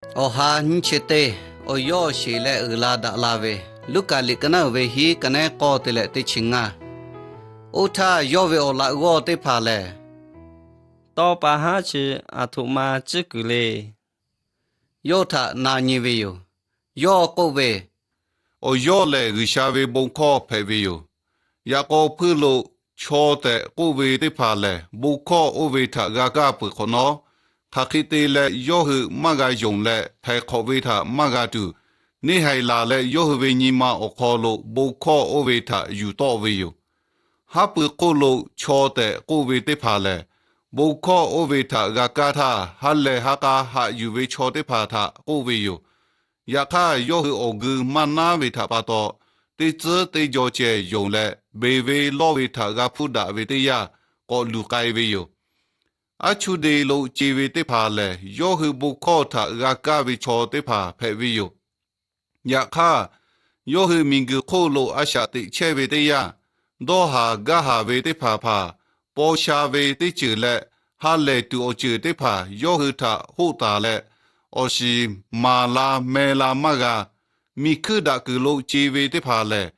Awˬ ha nyiˇ chi teˇ, awˬ yawˇ sheˍ leh uiˍ la daꞈ la ve, Luˉkaꞈ liꞈ ka naˉ uiˍ ve hiˉ ka nehˉ k'awˇ te leh teˇ chi ngaˇ. Oˇ htaˇ, yawˇ ve awˬ laꞈ g'awˇ teˇ hpaˍ lehˬ, Tawˇ pa haˉ chi aˬ htoꞈ ma ciˇ kuiˬ le, yawˇ htaꞈ na nyi ve yoˬ. Yawˇ k'oˆ ve, Awˬ yawˇ lehˬ G'uiˬsha ve bon hkawˇ hpehꞈ ve yoˬ. Yaꞈ k'aw hpuiˇ lo chaw tehꞈ k'oˆ ve teˇ hpaˍ lehˬ, bon hkawˇ oˇ ve htaꞈ g'a kaˇ peuˬ hk'awꞈ nawˉ, hk'aˬ hk'e te leh yawˇ hui maˇ g'a yonˍ leh htaiˍ hk'awꞈ ve htaꞈ maˇ g'a tuˬ, neˇ haiˬ laˬ leh yawˇ hui ve nyi ma awˬ hk'aw lo bon hkawˇ oˇ ve htaꞈ yuˬ tawˆ ve yoˬ. Haˉ pui hk'oˆ lo chaw tehꞈ k'oˆ ve teˇ hpaˍ lehˬ, bon hkawˇ oˇ ve htaꞈ g'a kaˇ htaˇ, ha lehˬ ha k'a haꞈ yuˬ ve chaw teˇ hpaˍ htaꞈ k'oˆ ve yoˬ. Yaꞈ hk'aˇ, yawˇ hui awˬ geu maˇ naˉ ve htaꞈ pa taw, teˇ tcuhˉ teˇ jaw ceh yonˍ leh, beˬ ve lawˇ ve htaꞈ g'a hpuˇ daꞈ ve teˇ yanˇ, k'awꞈ luˬ k'ai ve yoˬ. Aˉ chuˇ de lo ce ve teˇ hpaˍ lehˬ, yawˇ hui bon hkawˇ htaꞈ g'a kaˇ ve chaw teˇ hpaˍ hpehꞈ ve yoˬ. Yaꞈ hk'aˇ, yawˇ hui miˬguiˬ hk'oˆ lo a shaꞈ teꞈ chehˇ ve teˇ yanˇ, dawˇ haˍ gaˇ haˍ ve teˇ hpaˍ hpaˍ, paw sha ve teˇ ceuˬ leh ha lehˬ tuˬ awˬ ceuˬ teˇ hpaˍ yawˇ hui htaꞈ hoˆ taˍ leh, awˬ shiˍ maˍ la meh la maˇ g'a. Miˬ hkuiˇ daꞈ kuiˬ lo ce ve teˇ hpaˍ lehˬ,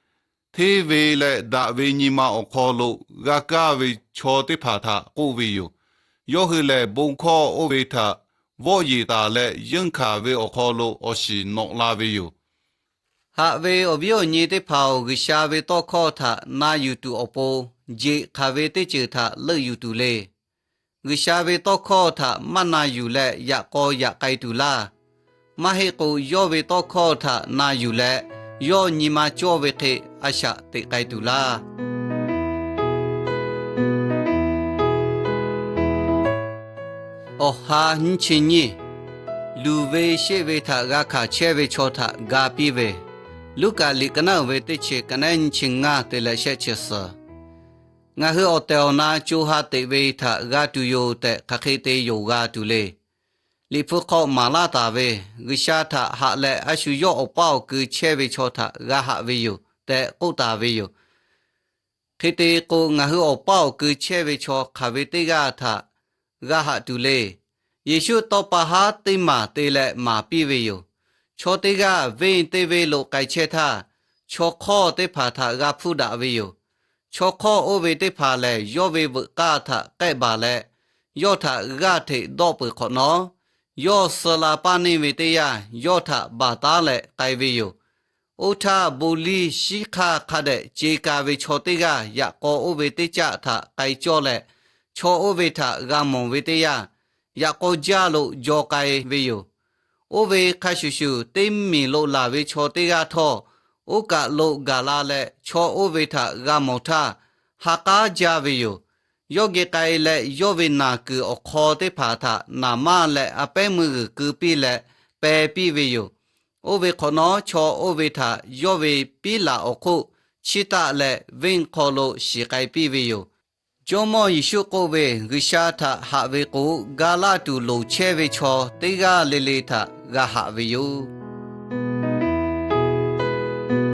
hteˇ ve leh daꞈ ve nyi ma awˬ hk'aw lo g'a kaˇ ve chaw teˇ hpaˍ htaꞈ k'oˆ ve yoˬ. Yawˇ hui lehˬ, bon hkawˇ oˇ ve htaꞈ vawˆ yeˬ taˍ leh yeunˇ hkanˍ ve awˬ hk'aw lo awˬ shiˍ nawꞈ la ve yoˬ. Haꞈ ve awˬ viˉ awˬ nyi teˇ hpaˍ-oˬ, G'uiˬsha ve tawˇ hkawˇ htaꞈ na yuˬ tuˬ awˬ pon, jeꞈ hk'aˬ ve teˇ ceuˬ htaꞈ leuˆ yuˬ tuˬ le. G'uiˬsha ve tawˇ hkawˇ htaꞈ maˇ na yuˬ leh yaꞈ k'aw yaꞈ k'ai tuˬ laˇ. Maˇ heˆ k'o, yawˇ ve tawˇ hkawˇ htaꞈ na yuˬ leh, yawˇ nyi ma cawˇ ve hk'e a shaꞈ teꞈ k'ai tuˬ laˇ. Awˬ ha nyiˇ chi nyiˇ, luˬ ve sheˆ ve htaꞈ g'a hkanˍ chehˇ ve chaw htaꞈ ga piˇ ve, Luˉkaꞈ liꞈ ka naˉ uiˍ ve teˇ chi ka nehˉ nyiˇ chi ngaˇ te leh shehˆ chi suhˍ. Ngaˬ hui awˬ tehˬ awˬ na co ha teꞈ ve htaꞈ g'a tuˬ yoˬ tehꞈ hk'aˬ hk'e te yonˍ g'a tuˬ le. Liꞈ hpu hk'aw maˍ laˇ taˍ ve, G'uiˬsha htaꞈ haꞈ leh a shu yawˇ awˬ paˇ awˬ keu chehˇ ve chaw htaꞈ g'a haꞈ ve yoˬ tehꞈ k'oˆ taˍ ve yoˬ. Hk'e te k'o, ngaˬ hui awˬ paˇ awˬ keu chehˇ ve chaw hk'aˬ ve teˇ g'aˇ htaꞈ g'a haꞈ tuˬ le. Yeˍsuˆ tawˇ pa haˉ teˇ maˬ te leh maˍ piˇ ve yoˬ. Chaw teˇ g'aˇ venˇ teˇ venˇ lo k'ai chehˇ htaˇ, chaw hk'awˇ teˇ hpaˍ htaꞈ g'a hpuˇ daꞈ ve yoˬ. Chaw hk'awˇ oˇ ve teˇ hpaˍ lehˬ, yawˇ ve veuꞈ k'aˇ htaꞈ k'ehˆ baˬ leh, yawˇ htaꞈ g'aˇ hteꞈ dawˆ peuˬ hk'awꞈ nawˉ, yawˇ suh la paˇ neˇ ve teˇ yanˇ, yawˇ htaꞈ baˬ taˉ leh k'ai ve yoˬ. Oˇ htaˇ, bon liˇ shiˉ hk'aˇ hk'a dehꞈ ce ka ve chaw teˇ g'aˇ yaꞈ k'aw oˇ ve teˇ caˆ htaꞈ k'ai cawˇ leh, chaw oˇ ve htaꞈ g'a mawˬ ve teˇ yanˇ, yaꞈ k'aw jaˇ lo jaw k'ai ve yoˬ. Oˇ ve hk'a shuˍ shuˍ, teˇ miˬ lo laˬ ve chaw teˇ g'aˇ htawˇ, oˇ kaˬ lo gaˬ la leh chaw oˇ ve htaꞈ g'a mawˬ htaˇ, ha k'aˉ jaˇ ve yoˬ. Yawˇ geh k'ai leh, yawˇ ve naˬ kuiˬ awˬ hk'aw teˇ hpaˍ htaꞈ naˍ manˇ leh a pehˉ meuˇ g'uiˬ keu piˇ leh peh piˇ ve yoˬ. Oˇ ve hk'awꞈ nawˉ, chaw oˇ ve htaꞈ yawˇ ve piˉ laˬ awˬ hk'oˆ chiˇ taˆ leh, venˇ hk'aw lo shiˍ k'ai piˇ ve yoˬ. Jawˇmawˇ Yeˍsuˆ k'oˆ ve, G'uiˬsha htaꞈ haꞈ ve k'o, ga laˇ tuˬ loˍ chehˇ ve chaw teˇ g'aˇ le le htaꞈ g'a haꞈ ve yoˬ.